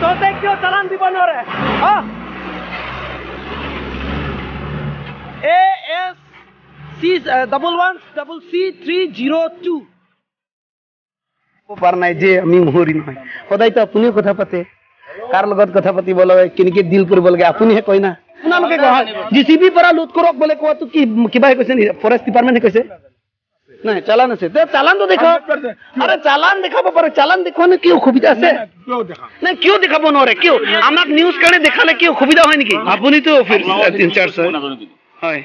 তহঁতে কিয় চালান দিব নোৱাৰে? A S C 11CC302 পৰা নাই যে আমি মহৰি নহয়। সদায়তো আপুনিও কথা পাতে, কাৰ লগত কথা পাতিব লাগে, কেনেকে ডিল কৰিব লাগে আপুনিহে কয় না। আপোনালোকে কয় জি চি বিৰ পৰা লোড কৰক বোলে, কোৱাটো কি কিবাহে কৈছে নেকি? ফৰেষ্ট ডিপাৰ্টমেণ্টে কৈছে নাই? চালান আছে, চালানটো দেখাওক। আৰে চালান দেখাব পাৰে, চালান দেখুৱানো কি অসুবিধা আছে? নাই, কিয় দেখাব নোৱাৰে? কিয় আমাক নিউজ কাৰণে দেখালে কি অসুবিধা হয় নেকি? আপুনিতো ইনচাৰ্জ হয়, হয়,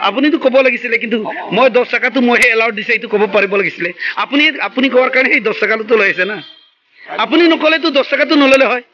আপুনিতো ক'ব লাগিছিলে। কিন্তু মই 10 টকাটো মইহে এলাউড দিছে, এইটো ক'ব পাৰিব লাগিছিলে। আপুনি কোৱাৰ কাৰণে সেই 10 টকাটো লৈ আহিছে না। আপুনি নক'লেতো 10 টকাটো নল'লে হয়।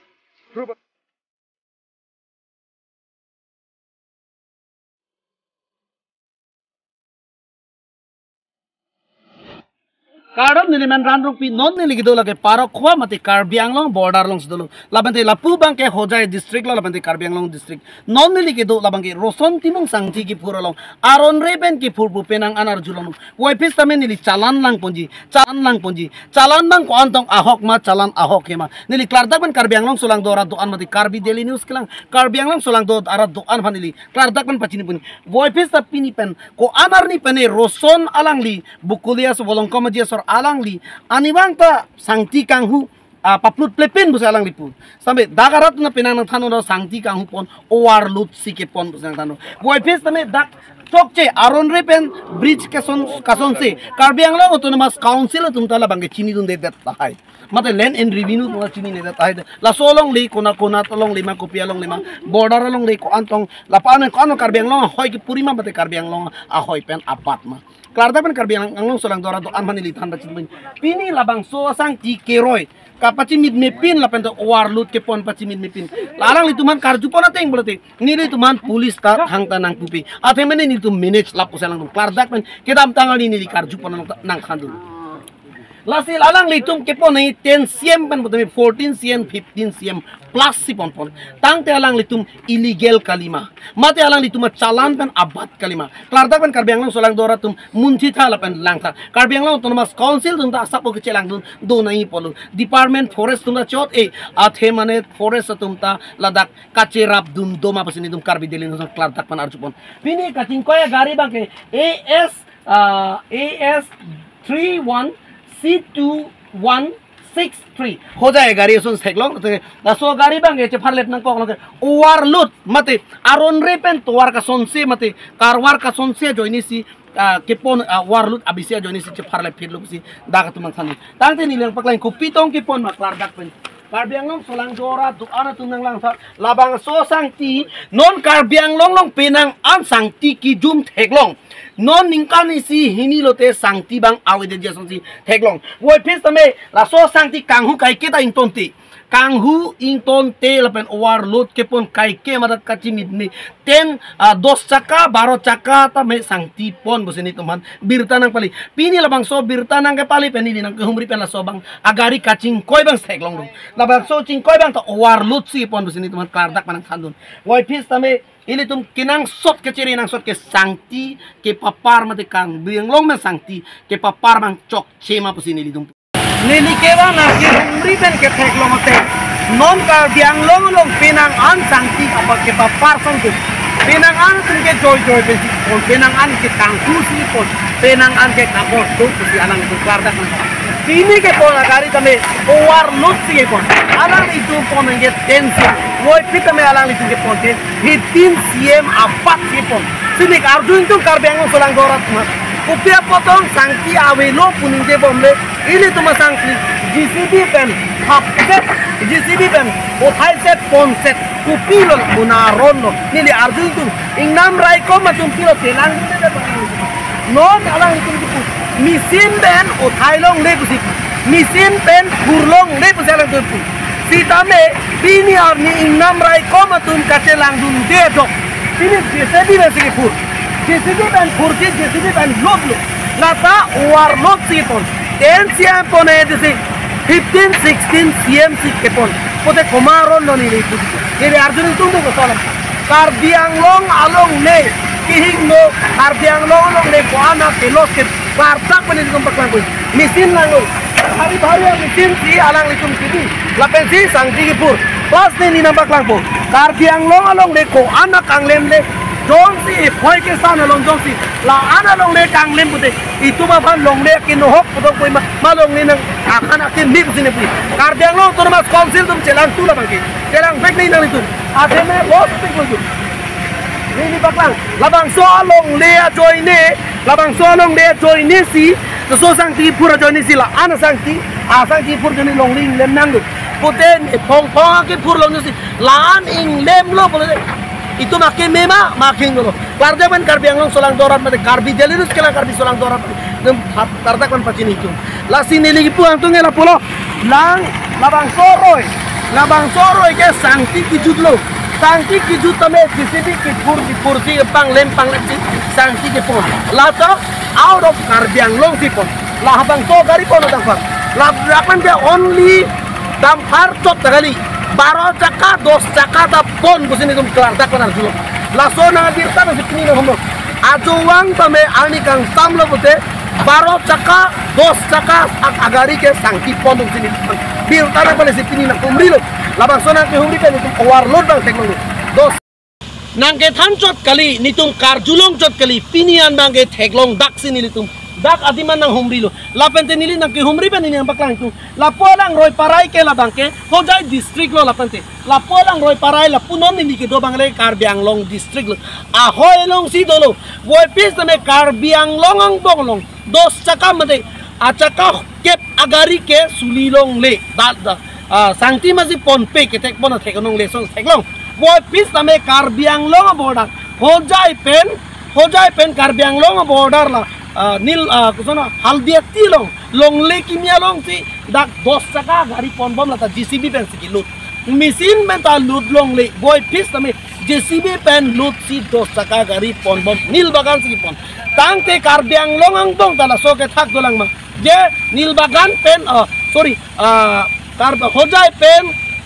Karon nili man ran rong pi non nili gido lage parok khwa mate Karbi Anglong border long sdolo labante lapu bang ke Hojai district la labante Karbi Anglong district non nili gido labang ke Roson Timung Sangti ki phurolong aron reben ki phurpu penang anar julong waifis tame nili chalan lang ponji chalan lang ponji chalan bang ko antong ahok ma chalan ahok hema nili klardak ban Karbi Anglong solang do ara doan mate Karbi Daily News kelang Karbi Anglong solang do ara doan phanili klardak ban pachini puni waifis ta pini pen ko anar ni pene Roson alangli bukulia so bolong komajia sor alangli anibang ta sangti kanghu paplut plepin busa alang lipu sambe dagarat na penang nang thano sangti kanghu pon overload sike pon busa nang thano boyfes tame dak chokche aron repen bridge kason kason se Karbi Anglong Autonomous Council tumtala bangke chini dun de det tahai mate land and revenue tuma chini ne det tahai la solong le kona kona tolong lima kopia long lima border long le ko antong la pa ko ano Karbi Anglong hoi ki purima mate Karbi Anglong a hoi pen apat ma Klarda pen Karbi Anglong solang dora do an manili than bachin pini labang so sang ti keroi kapachi mid me pin la pen to overload ke pon pachi mid me pin lalang li tuman karju pon ateng bolate nili tuman police ta hang ta nang pupi athe mane nili tu manage la posalang tum klarda pen kedam tangal ni nili karju pon nang khandul lasil alang li tum ke pon nei 10 cm pen botame 14 cm 15 cm plus si pon pon tang te alang li tum illegal kalima mate alang li tum chalan pen abat kalima klarda pen Karbi Anglong solang dora tum munthi tha la pen lang tha Karbi Anglong Autonomous Council tum ta asapo ke chelang dun do nai polu department forest tum ta chot e athe mane forest tum ta ladak kacherap dun doma pasini tum Karbi Daily News klarda pen arjupon pini kaching koya gari bangke AS AS 31 C2163 Hojai gari son seklong te so gari bang che pharlet nang kok long overload mate aron repen towar ka sonse mate karwar ka sonse joini si kepon overload abisia joini si che pharlet phirlo si da ka tumang thani tangte nilang paklain kupitong kepon maklar dak pen Karbi Anglong solang dora duana tunang lang sa labang so sangti non Karbi Anglong long penang an sangti ki jum theklong non ningkani si hini lote sangti bang awe de jason si theklong woi pis tame la so sangti kanghu kai ke ta intonti kanghu inton te lapen overload ke pon kai ke mata kachi midni 10 10 chaka 12 chaka ta me sangti pon bosini tuman birtanang pali pini labang so birtanang ke pali penini nang ke humri pen la so bang agari kaching koi bang seklong dong labang so ching koi bang ta overload si pon bosini tuman kardak manang thandun woi pis tame ini tum kinang sot ke ciri nang sot ke sangti ke papar mate kang biang long men sangti ke papar bang chok chema posini lidum nili kewa na ke humri pen ke theklong te non Karbi Anglong long penang an sangti apa ke papar sangti penang an tum ke joy joy pen si pon penang an ke tangku si pon penang an ke kapor tu si anang itu kardak nang pini ke pon agari tame overload si pon alang itu pon nge 10 cm woi pitame alang itu ke pon te 15 cm apat si pon sini arjun tu Karbi Anglong solang dorat upia potong sangti awelo puning je bomle ili tuma sangti GCB pen half set GCB pen othai set pon set kupilo munaron no nili arjun tu ingnam rai ko matum pilo telang de non alang itu ku misin pen othai long le kusi misin pen furlong le kusi alang tu sitame bini ar ni ingnam rai ko matum kache lang dun de dok bini JCB pen sigi fur JCB pen furki JCB pen load lo lata overload sigi pon 10 cm pon e disi 15 16 cm si ke pon pote komaron lo ni le kusi ni arjun tu ko solam Karbi Anglong along ne kihing no Karbi Anglong along ne koana ke los ke bartak pen ni kom paklang koi mesin lang lo hari hari mesin si alang litum kidi Lapen si sangti ki pur plus ni ni nambak lang po Karbi Anglong along le ko anak ang lem le jong si phoi ke san along jong si la ana long le kang lem pute itu ma phan long le ki no hok putong koi ma long ni nang akan akin ni sini pui Karbi Anglong tur mas council tum chelang tu la bangki chelang bek ni nang itu athe me bos pik tu ni ni baklang labang so long le a join ne labang so long le join ne si so sang ti pura join ni si la ana sang ti a sang ti pur join long ling lem nang pute phong phong ke pur long si lan ing lem lo bole itu makin mema makin dulu warga man Karbi Anglong solang dorat mate Karbi Delirus kela Karbi solang dorat nem tarta kan pacini itu lasi nili pu angtung la polo lang labang soroi ke sangti kijut lo sangti kijut tame JCB ki pur ki pursi pang lem si sangti ke pon la to out of Karbi Anglong si pon la habang so gari pon dang far la rapan ke only damfar chot tagali 12 চাকা 10 চাকা তা pon busini tum kelar tak panar dulu laso na birta na sikni na homo ajuwang tame ani kang tamlo bote 12 চাকা 10 চাকা agari ke sangki pon busini birta na pale sikni na umrilo labang sona ke humri pe tum overload bang tekno 10 nang ke than chot kali nitum karjulong chot kali pinian bang ke theklong dak sini nitum dak adiman nang humrilo lapente nili nang ke humri pe nili ang baklang tu lapolang roi parai ke labang ke Hojai district lo lapente lapolang roi parai la punon nili ke do bangle Karbi Anglong district lo ahoy long si dolo boy pis me Karbi Anglong ang bonglong 10 chaka mate achaka kep agari ke sulilong le da sangti maji ponpe ke tek bona thekonong le song theklong boy pis me Karbi Anglong border Hojai pen Karbi Anglong border la nil kusona haldia tilong longle kimia long si dak 10 chaka gari pon bom lata JCB pen siki lut machine men ta lut long le boy pis tame JCB pen lut si 10 chaka gari pon bom nil bagan siki pon tang te Karbi Anglong ang dong tala so ke thak dolang ma je nil bagan pen sorry kar Hojai pen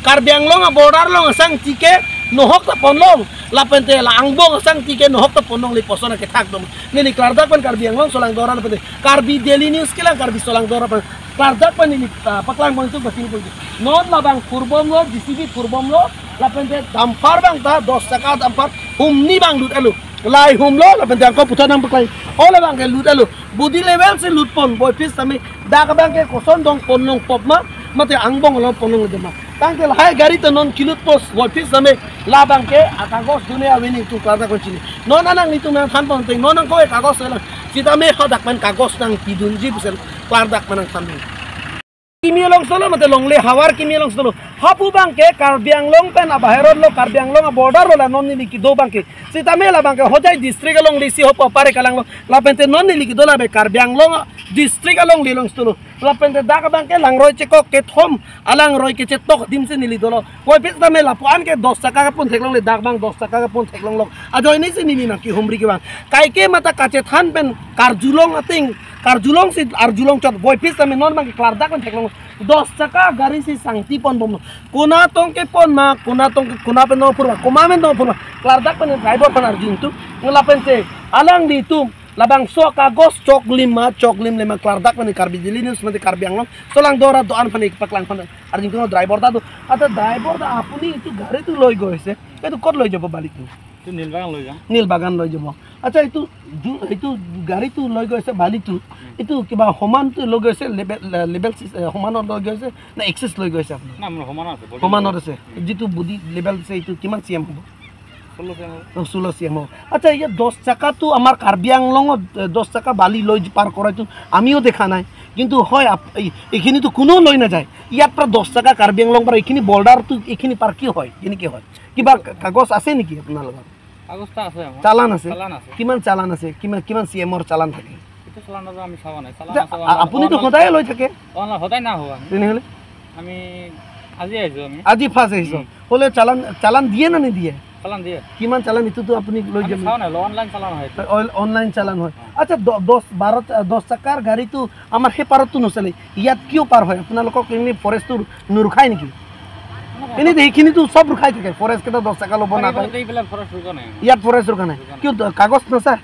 Karbi Anglong border long sang tike nohok ta ponlong lapente la angbong sang tike nohok ta ponlong li posona ke thak dom nili klardak pan Karbi Anglong solang dora lapente Karbi Daily News kela Karbi solang dora pan klardak pan nili paklang bang tu basini pun non labang purbom lo JCB purbom lo lapente dampar bang ta 10 chaka dampar humni bang lut elu lai hum lo lapente angko puta nang paklai ola bang ke lut elu budi level se lut pon boy pis tami dak bang ke koson dong ponlong pop ma mate angbong lo ponlong de ma tangkel hai gari to non kilut pos boy pis tami labang ke kagos dunia winning tu klada konchini non anang nitu nang than pon ting non ang ko kagos lang sitame hadak man kagos nang pidun ji pusel klardak manang than kimi long solo mate longle hawar kimi long solo hapu bang ke Karbi Anglong pen abaherot lo Karbi Anglong border lo la non ni ki do bang ke sitame la bang ke Hojai district long lisi hop pare kalang la pente non ni ki do la be Karbi Anglong district long li long solo la pente dak bang ke lang roi chekok ke thom alang roi ke chetok dim se nili dolo koi pis tame la puan ke 10 chaka ka pon theklong le dak bang 10 chaka ka pon theklong lo ajoy ni se nili na ki humri ke bang kai ke mata kache than pen karjulong ating karjulong si arjulong chot boy pis tame non bang ke klar dak theklong 10 chaka gari si sangti pon bom kona tong ke pon ma kona tong ke kona pen no purwa koma men no purwa klar dak pen driver pen arjun tu nglapen te alang di tu labang so kagos chok lim lima klar dak pen Karbi Daily News mate Karbi Anglong solang dora doan pen paklang pen arjun tu driver da tu ata driver da apuni itu gari tu loi goise etu kot loi jabo balik tu Nilbagan লৈ যাম নীলবাগান লৈ যাব আচ্ছা এইটো গাড়ীটো লৈ গৈছে বালিটো এইটো কিবা সমানটো লৈ গৈছে লেবেল সমানত লৈ গৈছে না এক্সেছ লৈ গৈছে আপুনি না মোৰ সমানত আছে সমানত আছে যিটো বডি লেবেল দিছে এইটো কিমান চি এম হ'ব 16 চি এম হ'ব আচ্ছা ইয়াত 10 চাকাটো আমাৰ কাৰ্বি আংলঙত 10 চাকা বালি লৈ পাৰ কৰাইটো আমিও দেখা নাই কিন্তু হয় এইখিনিতো কোনেও লৈ নাযায় ইয়াৰ পৰা 10 চাকা কাৰ্বি আংলং পৰা এইখিনি বৰ্ডাৰটো এইখিনি পাৰ কি হয় কেনেকৈ হয় কিবা কাগজ আছে নেকি আপোনালোকৰ কাগজটা আছে আমাৰ চালান আছে কিমান চালান আছে কিমান কিমান সি এমৰ চালান থাকে এটা চালান আমি চাবা নাই চালান আছে আপুনিতো সদায় লৈ থাকে অনলাইন সদায় না হোৱা তেনেহ'লে আমি আজি আহিছো আমি আজি ফাৰ্ষ্ট আহিছো হ'লে চালান চালান দিয়ে না নিদিয়ে চালান দিয়ে কিমান চালান এইটোতো আপুনি লৈ যাব চাও নাই অনলাইন চালান হয় অনলাইন চালান হয় আচ্ছা 10 12 10 চাকাৰ গাড়ীটো আমাৰ সেই পাৰতটো নচলে ইয়াত কিয় পাৰ হয় আপোনালোকক এনে ফৰেষ্টটো নুৰখায় নেকি এনেই সেইখিনিতো চব ৰখাই থাকে ফৰেষ্ট কেইটা 10 চাকা ল'ব নাপায় ইয়াত ফৰেষ্ট ৰখা নাই কিয় কাগজ নাচায়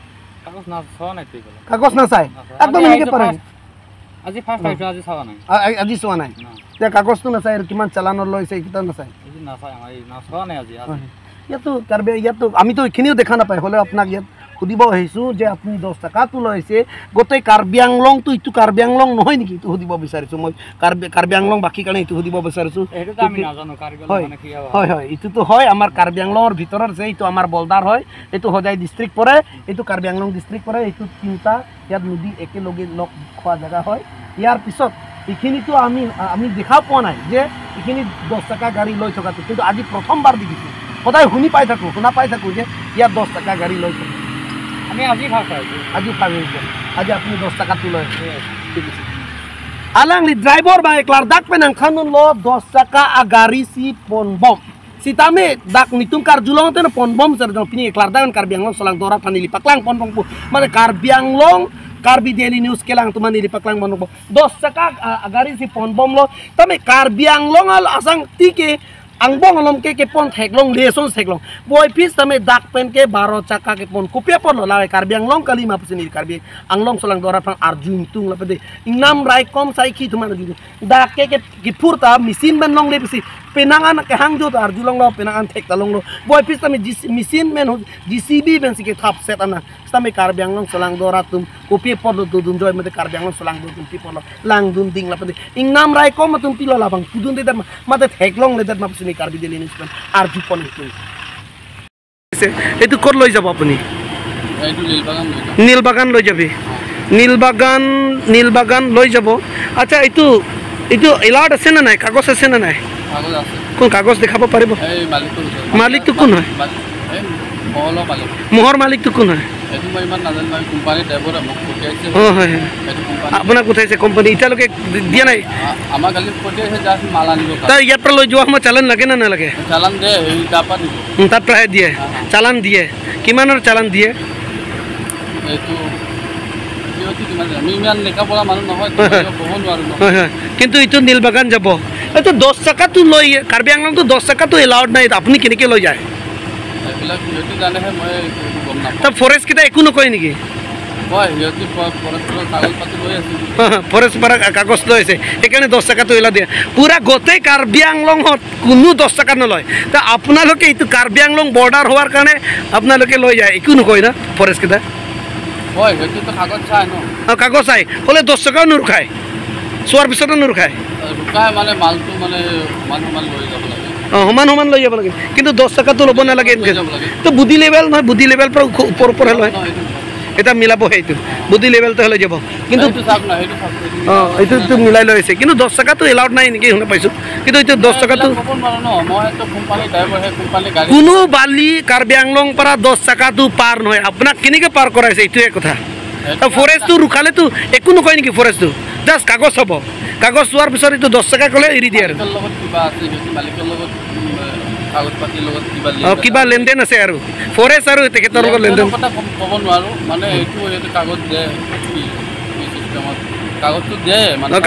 কাগজ নাচায় একদম এনেকৈ পাৰে আজি ফাৰ্ষ্ট আহিছোঁ, আজি চোৱা নাই। আজি চোৱা নাই। এতিয়া কাগজটো নাচায় আৰু কিমান চালানৰ লৈছে এইকেইটা নাচায়? নাচায়, নাচোৱা নাই আজি। ইয়াতো কাৰ্বি ইয়াততো আমিতো এইখিনিও দেখা নাপায়। হ'লেও আপোনাক ইয়াত সুধিব আহিছোঁ যে আপুনি 10 টকাটো লৈছে, গোটেই কাৰ্বি আংলংটো এইটো কাৰ্বি আংলং নহয় নেকি, এইটো সুধিব বিচাৰিছোঁ মই। কাৰ্বি আংলং বাকী কাৰণে এইটো সুধিব বিচাৰিছোঁ। হয় হয় হয়, এইটোতো হয় আমাৰ কাৰ্বি আংলঙৰ ভিতৰত আছে, এইটো আমাৰ বলদাৰ হয়, এইটো হোজাই ডিষ্ট্ৰিক্ট পৰে, এইটো কাৰ্বি আংলং ডিষ্ট্ৰিক্ট পৰে। এইটো তিনিটা ইয়াত নদী একেলগে লগ খোৱা জেগা হয়। ইয়াৰ পিছত এইখিনিতো আমি দেখা পোৱা নাই যে এইখিনি 10 টকা গাড়ী লৈ থকাটো, কিন্তু আজি প্ৰথমবাৰ দেখিছোঁ। সদায় শুনি পাই থাকোঁ, শুনা পাই থাকোঁ যে ইয়াত 10 টকা গাড়ী লৈ থাকে। আমি আজি ফাৰ্ষ্ট আহিছোঁ, আজি ফাৰ্ষ্ট আহিছোঁ, আজি আপুনি 10 টকাটো লৈ আহিছে। ঠিক আছে। আলাংলি ড্ৰাইভাৰ বা একলাৰ দাক পেনাং খানুন ল 10 টকা গাড়ী চি পনবম সিতামে দাক নিতুম কাৰ জুলং তেন পনবম সৰ পিনি একলাৰ দাক কাৰ্বি আংলং সলাং দৰা ফানিলি পাকলাং পনবম মানে Karbi Anglong Karbi daily news Klang তোমাৰ নিলি পাকলাং বনব 10 টকা গাড়ী চি পনবম ল তামে কাৰ্বি আংলং আল আসাং টিকে আংবং অলম কে के पन थेकलोंग लेसन थेकलोंग बॉय फिस तमे दाक पेन के 12 चाका के पन कुपिया पन ला कार्बी आंglong काली मा पसिनि कार्बी आंglong सलांग दरा फां अर्जुन तुंग लपदे नाम राय कम साई खि तुमान जु दाक के के फुरता मिसिन बेन long ले पिसी पेनांगान के हांग जो अर्जुन long पेनांगान थेक ता long boy फिस तमे मिसिन मेन जीसीबी बेन सिके थाप सेट आना तमे कार्बी आंglong सलांग दरा तुम कुपिया पन दु दुन जय मते कार्बी आंglong सलांग दु तुम पि पन लांग दुन दिंग लपदे इং नाम राय कम तुम पिलो लाबांग कुदुन दे माते थेक long ले मा पसिनि কাৰ্বি ডেইলি নিউজ আৰ্জু পন এইটো ক'ত লৈ যাব আপুনি? নীলবাগান লৈ যাবি। নীলবাগান, নীলবাগান লৈ যাব। আচ্ছা, এইটো এইটো এলাউড আছে নে নাই? কাগজ আছে নে নাই? কোন কাগজ দেখাব পাৰিব? মালিকটো কোন হয়? মহৰ মালিকটো কোন হয়? হয় হয়, আপোনাক পঠাইছে কোম্পানী, এতিয়ালৈকে দিয়া নাই? তাৰ ইয়াৰ পৰা লৈ যোৱা সময়ত চালান লাগে নে নালাগে? তাত পৰাহে দিয়ে চালান। দিয়ে কিমানৰ চালান দিয়ে? হয় হয়, কিন্তু এইটো নীলবাগান যাব, এইটো 10 টকাটো লৈ কাৰ্বি আংলংটো 10 টকাটো এলাউড নাই, আপুনি কেনেকৈ লৈ যায়? তাৰ ফৰেষ্ট কেইটা একো নকয় নেকি? ফৰেষ্ট পৰা কাগজ লৈ আছে, সেইকাৰণে 10 টকাটো এলা দিয়ে। পুৰা গোটেই কাৰ্বি আংলঙত কোনো 10 টকা নলয়। তা আপোনালোকে এইটো কাৰ্বি আংলং বৰ্ডাৰ হোৱাৰ কাৰণে আপোনালোকে লৈ যায়, একো নকয় না ফৰেষ্ট কেইটা? কাগজ চাই হ'লে 10 টকাও নুৰুখায়, চোৱাৰ পিছতো নুৰুখায়। অঁ, সমান সমান লৈ যাব লাগে, কিন্তু 10 টকাটো ল'ব নালাগে। তো বুদ্ধি লেভেল নহয়, বুদ্ধি লেভেল পৰা ওপৰ ওপৰহে লয়। এটা মিলাব, সেইটো বুদ্ধি লেভেলটো লৈ যাব, কিন্তু অঁ এইটো মিলাই লৈ আছে। কিন্তু 10 টকাটো এলাউড নাই নেকি শুনা পাইছোঁ, কিন্তু এইটো 10 টকাটো কোনো বালি কাৰ্বি আংলং পৰা 10 টকাটো পাৰ নহয়। আপোনাক কেনেকৈ পাৰ কৰাইছে এইটোৱে কথা। ফৰেষ্টটো ৰুখালেতো একো নকয় নেকি? ফৰেষ্টটো জাষ্ট কাগজ হ'ব, কাগজ চোৱাৰ পিছত এইটো 10 টকা ক'লে এৰি দিয়ে। আৰু কিবা লেনদেন আছে আৰু ফৰেষ্ট আৰু তেখেতৰ লগত লেনদেন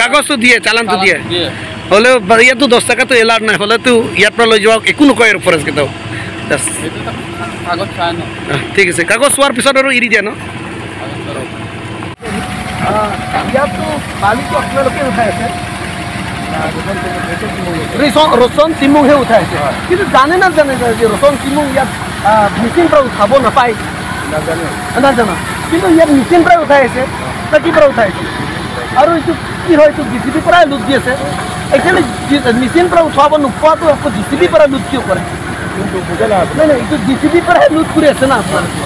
কাগজটো দিয়ে, চালানটো দিয়ে। হ'লেও ইয়াতো 10 টকাটো এলাউড নাই, হ'লেতো ইয়াৰ পৰা লৈ যোৱা একো নকয় আৰু ফৰেষ্ট কেইটাও। ঠিক আছে, কাগজ চোৱাৰ পিছত আৰু এৰি দিয়ে ন? ইয়াতো বালিটো আপোনালোকে উঠাই আছে, ৰচন চিমুংহে উঠাই আছে, কিন্তু জানে নাজানে যে ৰচন চিমুং ইয়াত মেচিন পৰা উঠাব নাপায়? নাজানো, কিন্তু ইয়াত মেচিন পৰাই উঠাই আছে, কি পৰা উঠাই আছে? আৰু এইটো কি হয়, এইটো জি চি বি পৰাই লোড দি আছে। একচুৱেলি মেচিন পৰা উঠাব নোপোৱাটো আকৌ জি চি বি পৰা লোড কিয় কৰে? নাই নাই, এইটো জি চি বি পৰাহে লোড কৰি আছে না আপোনালোকে।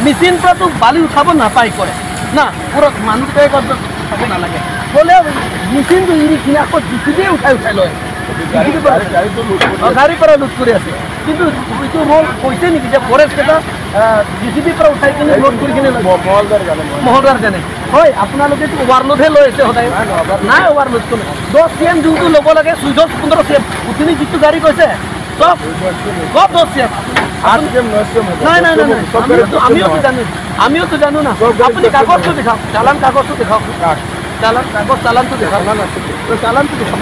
মেচিন পৰাতো বালি উঠাব নাপায় কৰে না, পুৰা মানুহকেইটাই উঠাব নালাগে। হ'লেও মেচিনটো এৰি কিনে আকৌ জি চি বিয়ে উঠাই উঠাই লয়, গাড়ীৰ পৰা লোড কৰি আছে। কিন্তু এইটো ৰোল কৈছে নেকি যে ফৰেষ্ট কেইটা জি চি বিৰ পৰা উঠাই কিনে লোড কৰি কিনে মহলদাৰ জানে? হয়, আপোনালোকেতো অভাৰলোডহে লৈ আছে সদায়। নাই অভাৰলোড কোনো 10 চি এম যোনটো ল'ব লাগে 14 15 চি এম উঠনি যিটো গাড়ী কৈছে চব চব 10 চি এম। নাই নাই নাই, আমিওতো জানো, আমিওতো জানো না। আপুনি কাগজটো দেখাওক, চালান কাগজটো দেখাওক। চালান কাগজ চালানটো দেখাব চালানটো দেখাব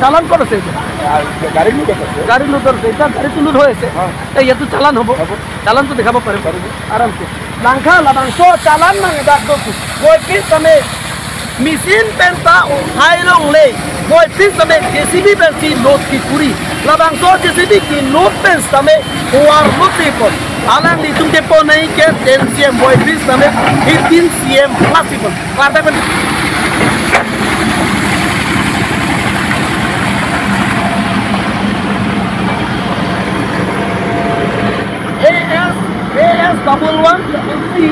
চালান ক'ত আছে গাড়ী লোড আছে গাড়ী লোড আছে এতিয়া গাড়ীটো লোড হৈ আছে এই ইয়াতো চালান হ'ব চালানটো দেখাব পাৰিব আৰামছে লাংখা লাবাংশ চালান মানে ডাক গৈ পিছ আমি মেচিন পেন্টা হাইলং লে গৈ পিছ আমি জেচিবি পেন্সি লোড কি কুৰি লাবাংশ জেচিবি কি লোড পেন্স আমি ওয়ার লোড পন alang li tum te po nai ke 10 cm boy bis name 15 cm plus ipon parta ben AS 1133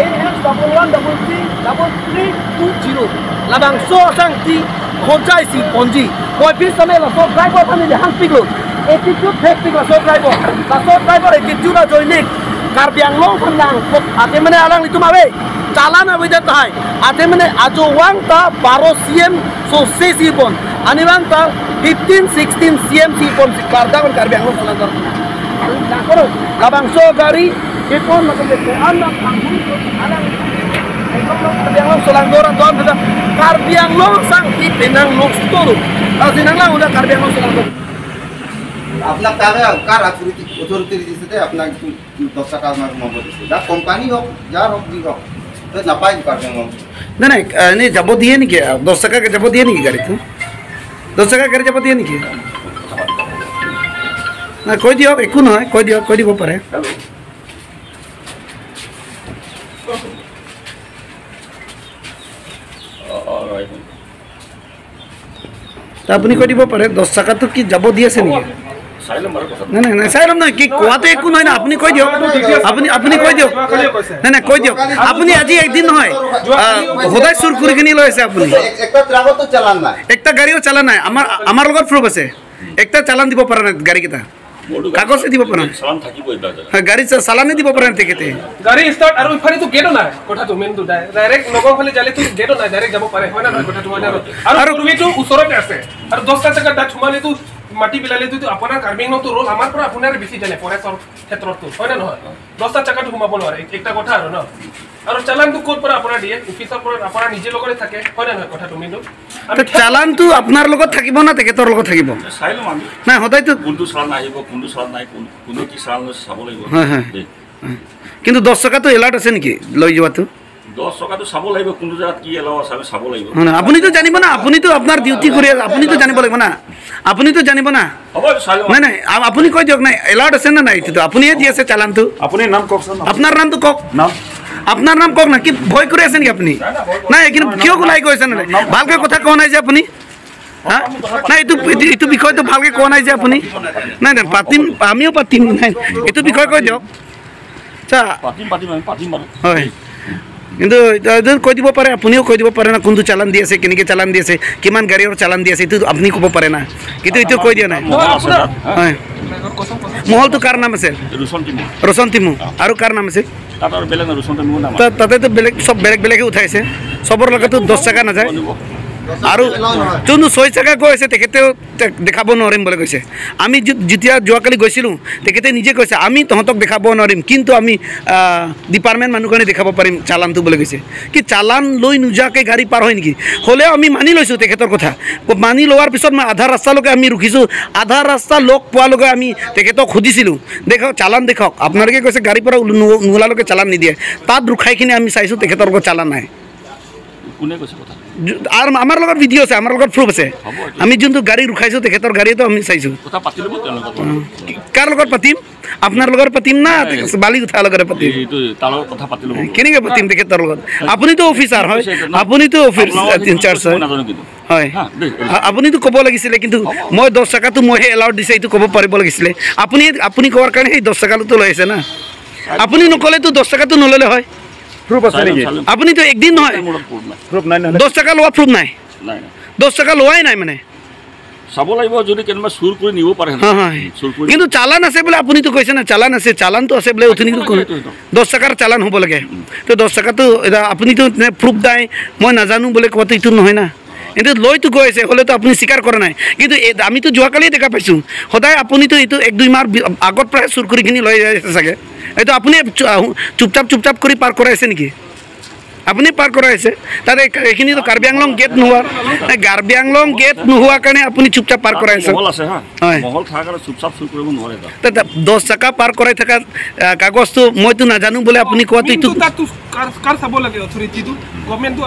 AS 1133 3320 labang so sang ti khojai si ponji boy bis name la so driver thani le hang piglo attitude fake la so driver la so driver attitude a joinik Karbi Anglong phandang ate mane alang litu mabe chalan abida tai ate mane ajo wang ta 12 cm so cc pon ani wang ta 15 16 cm c pon karda kon Karbi Anglong chalan kor na koro labang so gari epon lakom de an ang alang Karbi Anglong solang doran doan da Karbi Anglong sang ti penang lok storu asinang lang udah Karbi Anglong solang doran আপনার তাহলে কার authority দিছে আপনার 10 টাকা আমার নম্বর দিছে যা company হোক যার হোক যি হোক নাপায় কার্বি আংলং নাই নাই এনেই যাব দিয়ে নেকি 10 টাকাকে যাব দিয়ে নেকি গাড়ীটো 10 টাকা গাড়ী যাব দিয়ে নেকি না কৈ দিয়ক একো নহয় কৈ দিয়ক কৈ দিব পাৰে আপুনি কৈ দিব পাৰে 10 টাকাটো কি যাব দি আছে নেকি নাই নাই নাই চাই ল'ম নহয় কি কোৱাটো একো নহয় না আপুনি কৈ দিয়ক আপুনি আপুনি কৈ দিয়ক নাই নাই কৈ দিয়ক আপুনি আজি একদিন নহয় সদায় চুৰ কৰি কিনি লৈ আছে আপুনি একটা গাড়ীও চালান নাই আমাৰ আমাৰ লগত প্ৰুফ আছে একটা চালান দিব পৰা নাই গাড়ীকেইটা কাগজে দিব পৰা নাই গাড়ী চালানে দিব পৰা নাই তেখেতে গাড়ী ষ্টাৰ্ট আৰু ইফালেতো গেটো নাই কথাটো মেইনটো ডাইৰেক্ট নগৰ ফালে যালেতো গেটো নাই ডাইৰেক্ট যাব পাৰে হয় না নহয় কথাটো হয় না আৰু তুমিতো ওচৰতে আছে আৰু 10টা টকা তাত সোমালেতো মাটি পেলালেতো আপোনাৰ কাৰ্বি আংলংটো ৰোল আমাৰ পৰা আপোনাৰ বেছি জানে ফৰেষ্টৰ ক্ষেত্ৰতটো হয় না নহয় 10টা টকাটো সোমাব নোৱাৰে একটা কথা আৰু ন আৰু চালানটো ক'ৰ পৰা আপোনাৰ দিয়ে অফিচৰ পৰা আপোনাৰ নিজে লগতে থাকে হয় না নহয় কথাটো মেইনটো চালানটো আপোনাৰ লগত থাকিব না তেখেতৰ লগত থাকিব চাই ল'ম আমি নাই সদায়তো কোনটো চালান আহিব কোনটো চালান নাই কোনে কি চালান লৈছে চাব লাগিব হয় হয় কিন্তু 10 টকাটো এলাৰ্ট আছে নেকি লৈ যোৱাটো 10 টকাটো চাব লাগিব কোনটো জেগাত কি এলাও আছে আমি চাব লাগিব আপুনিতো জানিব না আপুনিতো আপোনাৰ ডিউটি কৰি আপুনিতো জানিব লাগিব না আপুনিতো জানিব না নাই নাই আপুনি কৈ দিয়ক নাই এলাৰ্ট আছে না নাই এইটোতো আপুনিয়ে দি আছে চালানটো আপুনি নাম কওকচোন আপোনাৰ নামটো কওক নাম আপোনাৰ নাম কওক না কি ভয় কৰি আছে নেকি আপুনি নাই কিন্তু কিয় ওলাই গৈছে নাই ভালকৈ কথা কোৱা নাই যে আপুনি হা নাই এইটো এইটো বিষয়টো ভালকৈ কোৱা নাই যে আপুনি নাই নাই পাতিম আমিও পাতিম নাই এইটো বিষয় কৈ দিয়ক আচ্ছা পাতিম পাতিম আমি পাতিম বাৰু হয় কিন্তু কৈ দিব পাৰে আপুনিও কৈ দিব পাৰে না কোনটো চালান দি আছে কেনেকৈ চালান দি আছে কিমান গাড়ীৰ চালান দি আছে এইটো আপুনি ক'ব পাৰে না কিন্তু এইটো কৈ দিয়া নাই হয় মহলটো কাৰ নাম আছে ৰোশন তিমু আৰু কাৰ নাম আছে তাতেতো বেলেগ চব বেলেগ বেলেগে উঠাইছে চবৰ লগতো 10 টকা নাযায় আৰু যোনটো 6 টকা গৈ আছে তেখেতেও দেখাব নোৱাৰিম বুলি কৈছে আমি যেতিয়া যোৱাকালি গৈছিলোঁ তেখেতে নিজে কৈছে আমি তহঁতক দেখাব নোৱাৰিম কিন্তু আমি ডিপাৰ্টমেণ্ট মানুহ কাৰণে দেখাব পাৰিম চালানটো বুলি কৈছে কি চালান লৈ নোযোৱাকৈ গাড়ী পাৰ হয় নেকি হ'লেও আমি মানি লৈছোঁ তেখেতৰ কথা মানি লোৱাৰ পিছত মই আধা ৰাস্তালৈকে আমি ৰখিছোঁ আধা ৰাস্তা লগ পোৱালৈকে আমি তেখেতক সুধিছিলোঁ দেখক চালান দেখক আপোনালোকে কৈছে গাড়ীৰ পৰা নোলালৈকে চালান নিদিয়ে তাত ৰখাই কিনে আমি চাইছোঁ তেখেতৰ লগত চালান নাই কোনে কৈছে কথা আৰু আমাৰ লগত ভিডিঅ' আছে আমাৰ লগত প্ৰুফ আছে আমি যোনটো গাড়ী ৰখাইছোঁ তেখেতৰ গাড়ীটো আমি চাইছোঁ কাৰ লগত পাতিম আপোনাৰ লগত পাতিম না বালি উঠাৰ লগতে পাতিম কেনেকৈ পাতিম তেখেতৰ লগত আপুনিতো অফিচাৰ হয় আপুনিতো অফিচ ইনচাৰ্জ হয় হয় আপুনিতো ক'ব লাগিছিলে কিন্তু মই 10 টকাটো মইহে এলাউড দিছে এইটো ক'ব পাৰিব লাগিছিলে আপুনি আপুনি কোৱাৰ কাৰণে সেই 10 টকাটো লৈ আহিছে না আপুনি নক'লেতো 10 টকাটো নল'লে হয় প্ৰুফ আছে নেকি আপুনিতো একদিন নহয় প্ৰুফ নাই 10 টকা লোৱা প্ৰুফ নাই 10 টকা লোৱাই নাই মানে চাব লাগিব যদি কেনেবা চুৰ কৰি নিব পাৰে কিন্তু চালান আছে বোলে আপুনিতো কৈছে না চালান আছে চালানটো আছে বোলে অথনিতো 10 টকাৰ চালান হ'ব লাগে তো 10 টকাটো আপুনিতো প্ৰুফ নাই মই নাজানো বোলে কোৱাটো এইটো নহয় না কিন্তু লৈতো গৈ আছে হ'লেতো আপুনি স্বীকাৰ কৰা নাই কিন্তু আমিতো যোৱাকালিয়ে দেখা পাইছোঁ সদায় আপুনিতো এইটো 1-2 মাহ আগত প্ৰায় চুৰ কৰি কিনি লৈ যাই আছে চাগে এইটো আপুনি চুপচাপ চুপচাপ কৰি পাৰ কৰাইছে নেকি? আপুনি পাৰ কৰাইছে তাতে এইখিনিতো কাৰ্বি আংলং গেট নোহোৱা কাৰ্বি আংলং গেট নোহোৱাৰ কাৰণে আপুনি চুপচাপ পাৰ কৰাইছে মহল আছে হা মহল থাকাৰ কাৰণে চুপচাপ চুৰ কৰিব নোৱাৰে তাত 10 চাকা পাৰ কৰাই থকা কাগজটো মইতো নাজানো বোলে আপুনি কোৱাটো এইটো তাত কাৰ চাব লাগে অথৰিটিটো গভৰ্ণমেণ্টটো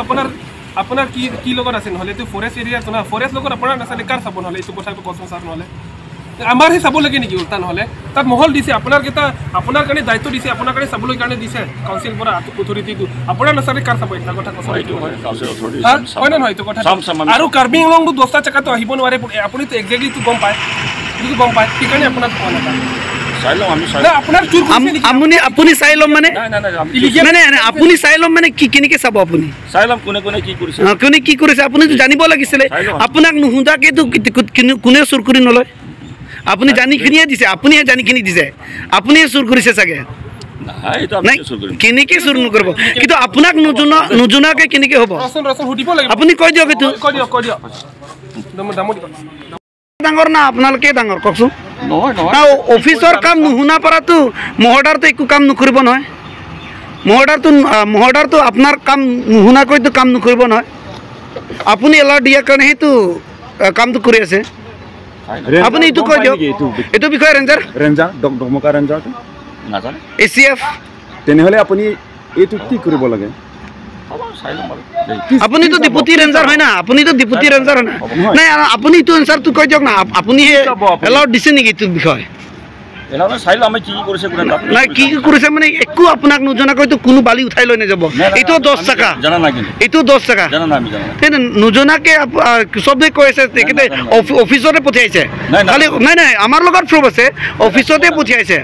আপোনাৰ কি কি লগত আছে নহলে এইটো ফৰেষ্ট এৰিয়া না ফৰেষ্ট লগত আপোনাৰ নাচালে কাৰ চাব নহলে এইটো কথা কচোন ছাৰ নহলে আমাৰহে চাব লাগে নেকি উল্টা নহলে তাত মহল দিছে আপোনাৰ কেইটা আপোনাৰ কাৰণে দায়িত্ব দিছে আপোনাৰ কাৰণে চাবলৈ কাৰণে দিছে কাউন্সিল পৰা অথৰিটিটো আপোনাৰ নাচালে কাৰ চাব এটা কথা কচোন হয় না নহয় এইটো কথা আৰু কাৰ্বি আংলংটো 10টা চাকাটো আহিব নোৱাৰে আপুনিতো একজেক্টলিটো গম পায় এইটো গম পায় সেইকাৰণে আপোনাক কোৱা নাযায় আপুনি চাই ল'ম মানে নাই আপুনি চাই ল'ম মানে কি কেনেকৈ চাব আপুনি চাই ল'ম কোনে কোনে কি কৰিছে কোনে কি কৰিছে আপুনিতো জানিব লাগিছিলে আপোনাক নুসুধাকেতো কোনে চুৰ কৰি নলয় আপুনি জানিখিনিয়ে দিছে আপুনিহে জানিখিনি দিছে আপুনিহে চুৰ কৰিছে চাগে নাই কেনেকৈ চুৰ নকৰিব কিন্তু আপোনাক নুজনাকৈ কেনেকৈ হ'ব আপুনি কৈ দিয়ক এইটো ডাঙৰ না আপোনালোকে ডাঙৰ কওকচোন নহয় অফিচৰ কাম নুশুনা পৰাতো মহদাৰটো একো কাম নকৰিব নহয় মহদাৰটো আপোনাৰ কাম নুশুনাকৈতো কাম নকৰিব নহয় আপুনি এলাউ দিয়াৰ কাৰণে সেইটো কামটো কৰি আছে আপুনি এইটো কৈ দিয়ক এইটো বিষয়ে ৰেঞ্জাৰ ৰেঞ্জাৰ ডমকা ৰেঞ্জাৰটো নাজানে এ চি এফ তেনেহ'লে আপুনি এইটো কি কৰিব লাগে আপুনিতো ডিপুটি ৰেঞ্জাৰ হয় না আপুনিতো ডিপুটি ৰেঞ্জাৰ হয় না নাই আপুনি এইটো এনচাৰটো কৈ দিয়ক না আপুনি এলাউ দিছে নেকি এইটো বিষয় নাই কি কি কৰিছে মানে একো আপোনাক নজনাকৈতো কোনো বালি উঠাই লৈ নাযাব এইটো 10 চাকা এইটো 10 চাকা নজনাকে চবেই কৈ আছে তেখেতে অফিচতে পঠিয়াইছে খালি নাই নাই আমাৰ লগত প্ৰুফ আছে অফিচতে পঠিয়াইছে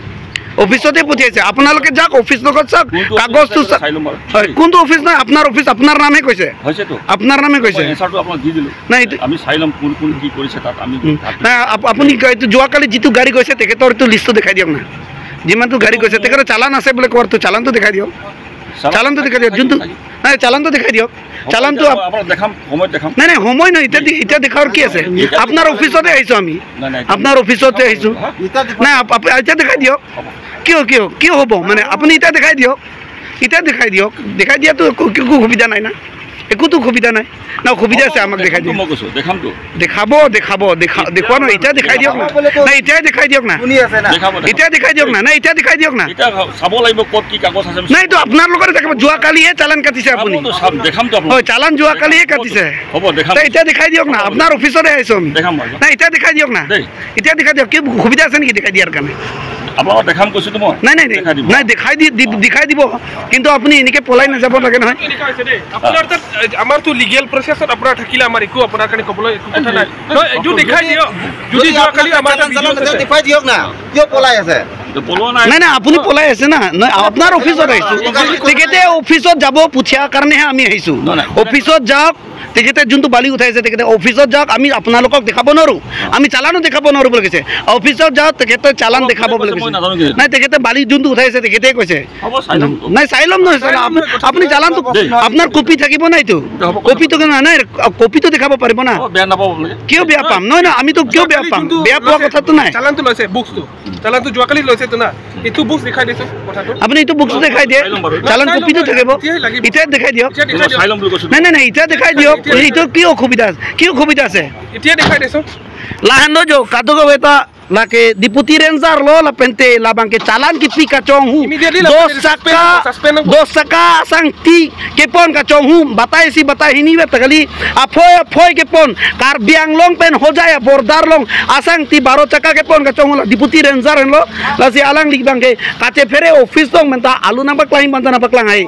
অফিচতে পঠিয়াইছে আপোনালোকে যাওক অফিচ লগত চাওক কাগজটো হয় কোনটো অফিচ নহয় আপোনাৰ অফিচ আপোনাৰ নামহে কৈছে আপোনাৰ নামে কৈছে নাই নাই আপুনি এইটো যোৱাকালি যিটো গাড়ী গৈছে তেখেতৰ এইটো লিষ্টটো দেখাই দিয়ক না যিমানটো গাড়ী গৈছে তেখেতৰ চালান আছে বোলে ক'ৰটো চালানটো দেখাই দিয়ক চালানটো দেখাই দিয়ক যোনটো নাই চালানটো দেখাই দিয়ক চালানটো নাই নাই সময় নহয় এতিয়া এতিয়া দেখাৰ কি আছে আপোনাৰ অফিচতে আহিছোঁ আমি আপোনাৰ অফিচতে আহিছোঁ নাই এতিয়া দেখাই দিয়ক কিয় কিয় কিয় হ'ব মানে আপুনি এতিয়া দেখাই দিয়ক এতিয়া দেখাই দিয়ক দেখাই দিয়াতো একো সুবিধা নাই না একোতো সুবিধা নাই না সুবিধা আছে আমাক দেখাই দিয়ক দেখাব দেখাব দেখুৱা নহয় এতিয়া দেখাই দিয়ক না নাই এতিয়াই দেখাই দিয়ক না এতিয়া দেখাই দিয়ক না নাই এতিয়া দেখাই দিয়ক না নাই এইটো আপোনাৰ লগতে দেখাব যোৱাকালিহে চালান কাটিছে আপুনি হয় চালান যোৱাকালিহে কাটিছে এতিয়া দেখাই দিয়ক না আপোনাৰ অফিচতে আহিছোঁ আমি নাই এতিয়া দেখাই দিয়ক না এতিয়া দেখাই দিয়ক কি সুবিধা আছে নেকি দেখাই দিয়াৰ কাৰণে নাই নাই নাই দেখাই দেখাই দিব কিন্তু আপুনি এনেকৈ পলাই নাযাব লাগে নহয় আপোনাৰ তাত আমাৰতো লিগেল প্ৰচেছত আপোনাৰ থাকিলে আমাৰ একো আপোনাৰ কাৰণে ক'বলৈ একো কথা নাই এইটো দেখাই দিয়ক যদি যোৱাকালি আমাৰ দেখাই দিয়ক না কিয় পলাই আছে নাই নাই আপুনি পলাই আছে না আপোনাৰ অফিচত আহিছোঁ তেখেতে অফিচত যাব পঠিয়াৰ কাৰণেহে আমি আহিছোঁ অফিচত যাওক তেখেতে যোনটো বালি উঠাইছে তেখেতে অফিচত যাওক আমি আপোনালোকক দেখাব নোৱাৰোঁ আমি চালানো দেখাব নোৱাৰোঁ বুলি কৈছে অফিচত যাওক তেখেতে চালান দেখাব বুলি কৈছে নাই তেখেতে বালি যোনটো উঠাইছে তেখেতে কৈছে নাই চাই ল'ম নহয় আপুনি চালানটো আপোনাৰ কপি থাকিব নাই এইটো কপিটো নাই কপিটো দেখাব পাৰিব না কিয় বেয়া পাম নহয় নহয় আমিতো কিয় বেয়া পাম বেয়া পোৱা কথাটো নাই চালানটো লৈছে বুকছটো চালানটো যোৱাকালি লৈছে তো না এইটো বুকছ দেখাই দিছোঁ কথাটো আপুনি এইটো বুকছটো দেখাই দিয়ে চালান কপিটো থাকিব এতিয়া দেখাই দিয়ক নাই নাই নাই এতিয়া দেখাই দিয়ক এইটো কি অসুবিধা আছে কি অসুবিধা আছে এতিয়া দেখাই দিছোঁ লাহেন जो कादो बेटा लाके डिपुटी रेंजर लो ला पेंते ला बांके चालान की पी का चोंग हूं 10 चक्का संगती के पोन का चोंग हूं बताए सी बताए हिनी वे तगली अफोय अफोय के पोन कार्बी आंगलोंग पेन हो जाए बोरदार लोंग आसंगती 12 चक्का के पोन का चोंग ला डिपुटी रेंजर लो लासी आलांग लिख बांके काचे फेरे ऑफिस लोंग मनता आलू ना बकलाही बनता ना बकलांग आई।